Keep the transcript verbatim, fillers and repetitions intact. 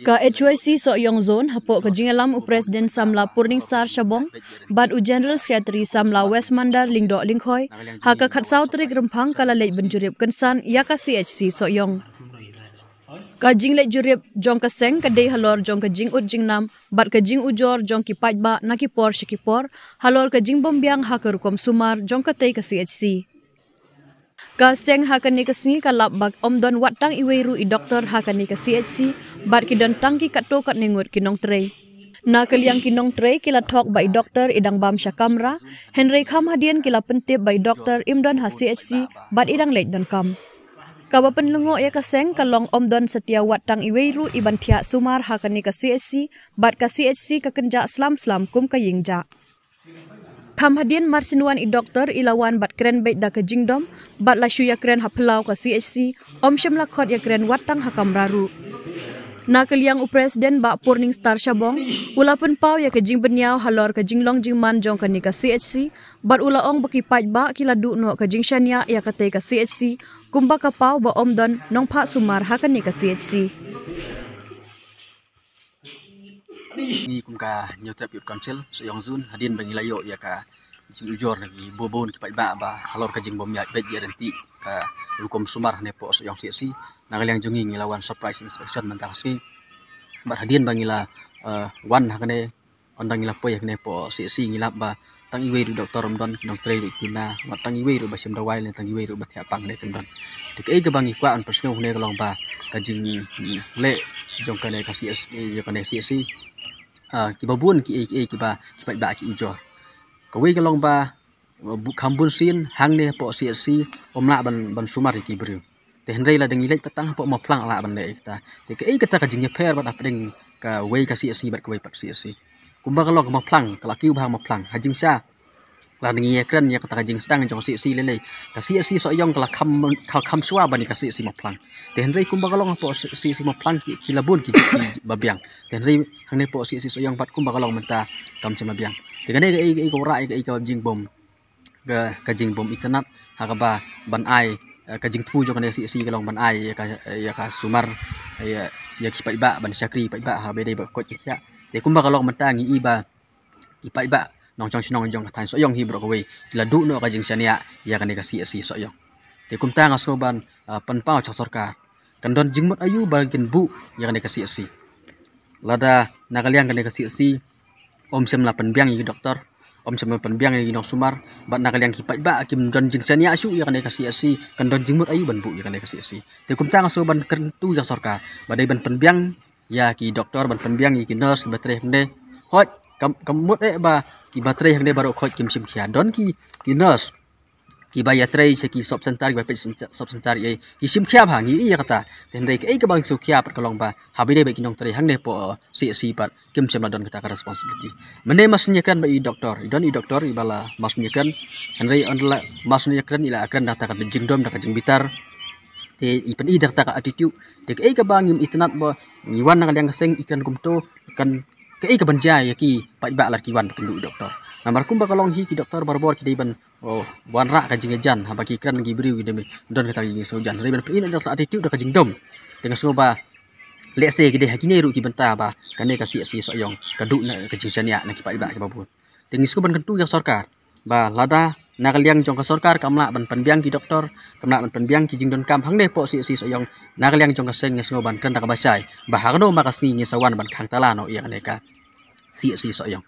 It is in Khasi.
Ka H Y C Sohiong Zone, hapoh ka jingïalam u President Samla Purning Star Shabong bad u General Secretary Samla West Mandar Lyngdoh Lyngkhoi, ha ka khatsaw tarik Rymphang ka la leit ban jurip kynsan ïa ka C H C Sohiong. Ka jingleit jurip jong ka seng ka dei halor jong ka jingud jingnam bad ka jingujor jong ki paidbah na ki por sha ki por halor ka jingbym biang ha ka rukom sumar jong katei ka C H C. Ka seng ha kane ka sngi ka lap ba ym don wat tang iwei ruh i doktor ha kane ka C H C, bad ki don tang ki katto katne ngut ki nongtrei. Na ka liang ki nongtrei ki la thok ba i doktor i dang bam sha kamra, hynrei kham hadien ki la pyntip ba i doktor im don ha C H C bad i dang leit donkam. Kaba pynlyngngoh ïa ka seng ka long ym don satia wat tang iwei ruh i ban thiah sumar ha kane ka C H C, bad ka C H C ka kynjah slam slam kum ka ïing jah. Kham hadien mar shen wan i doktor i la wan bad kren beit da ka jingdom, bad la shu ïakren ha phyllaw ka C H C, ym shym la khot ïakren wat tang ha kamra ruh. Na ka liang u President Bah Purning Star Shabong u la pynpaw ïa ka jingbynñiaw halor ka jinglong jingman jong kane ka C H C, bad u la ong ba ki paidbah ki la duh noh ka jingshaniah ïa katei ka C H C, kumba ka paw ba ym don nongphah sumar ha kane ka C H C. Ngi kum ka Hynñiewtrep Youth Council Sohiong Zone, hadien ba ngi la ïoh ïa ka jingujor na ki bun bun ki paidbah ba halor ka jingbym ïaid beit ïaid ryntih ka rukom sumar hangne hapoh Sohiong C H C, na ka liang jong ngi ngi la wan surprise inspection mynta ka sngi. Bad hadien ba ngi la, eh, wan hangne, ynda ngi la poi hangne hapoh C H C ngi lap ba tang iwei ruh doktor ym don, ki nongtrei ruh ki na, wat tang iwei ruh ba shim dawai ne tang iwei ruh ba thiah pang ne kim don. Te kaei kaba ngi kwah ban pynsngew hangne ka long ba ka jingleh jong kane ka C H C, jong kane C H C, ah, kiba bun kiei kiei kiba ki paidbah ki ujor. Kawei ka long ba, bu-, kham bun sien hangne hapoh C H C ym lah ban, ban sumar ïa ki briew. Te hynrei lada ngi leit pat tang hapoh Mawphlang lah ban leh ïa kata. Te kaei kata ka jingïapher bad hapdeng kawei ka C H C bad kawei pat C H C. Kumba ka long ka Mawphlang, ka la kiew bha Mawphlang. Ha jingshisha lada ngi ïakren ïa kata ka jingsdang jong C H C lei lei, ka C H C Sohiong ka la kham, ka kham shuwa ban ïa ka C H C Mawphlang. Te hynrei kumba ka long hapoh C H C Mawphlang ki, ki la bun ki, ki ba biang. Te hynrei hangne hapoh C H C Sohiong pat kumba ka long mynta kam shym la biang. Te kane kaei, kaei ka wanrah ïa kaei ka jingbym, ka, ka jingbym itynnad ha kaba ban ai, eh, ka jingthmu jong kane C H C ka long ban ai ïa ka, ïa ka sumar ïa, ïa ki paidbah, ban shakri paidbah ha ba dei ba koit ka khiah. Te kumba ka long mynta ngi i ba ki paidbah nongshong shnong jong ka thaiñ Sohiong hi baroh kawei ki la duh noh ka jingshaniah ïa kane ka C H C Sohiong. Te kumta nga sngew ban, ah, pynpaw sha sorkar, kan don jingmut aïu ba kin buh ïa kane ka C H C. Lada na ka liang kane ka C H C ym shym la pynbiang ïa ki doktor, ym shym la pynbiang ïa ki nongsumar, bad na ka liang ki paidbah kim don jingshaniah shuh ïa kane ka C H C, kan don jingmut aïu ban buh ïa kane ka C H C. Te kumta nga sngew ban kyntu ïa sorkar ba dei ban pynbiang ïa ki doktor, ban pynbiang ïa ki nurse kiba trei hangne. Hooid, kam, kam mut eh ba kiba trei hangne baroh khoit kim shim khia. Don ki, ki nurse kiba ïatrei sha ki sub center, kiba peit sub center, ïa ki shim khia bha, ngi i ïa kata. Te hynrei kaei kaba ngi shu khia pat ka long ba ha ba dei ba ki nongtrei hangne hapoh C H C pat kim shym la don kata ka responsibility. Mynne mar shu ïakren bad i doktor, i don i doktor iba la mar shu ïakren. Hynrei ynda la mar shu ïakren i la ïakren da kata ka jingdom, da ka jingbitar. Te i pyni da kata ka attitude. Te kaei kaba ngim itynnad ba ngi wan na ka liang ka seng i kren kumto, kan kaei kaban jia ïa ki paidbah lada ki wan ba kynduh i doktor. Namar kumba ka long hi ki doktor barabor ki dei ban, oh, wanrah ka jingïajan, haba ki kren ki briew ki dei ban don kata ka jingsngewjan. Hynrei ban pyni da kata ka attitude, da ka jingdom, te nga sngew ba lehse ki dei ha kine ruh ki bynta ba kane ka C H C Sohiong ka duh na ka jingshaniah na ki paidbah kiba bun. Te ngi sngew ban kyntu ïa ka sorkar ba lada na ka liang jong ka sorkar kam lah ban pynbiang ki doktor, kam lah ban pynbiang ki jingdonkam hangne hapoh C H C Sohiong, na ka liang jong ka seng ngi sngew ban kren da kaba shai ba ha kano ma ka sngi ngin sa wan ban khang tala noh ïa kane ka C H C Sohiong.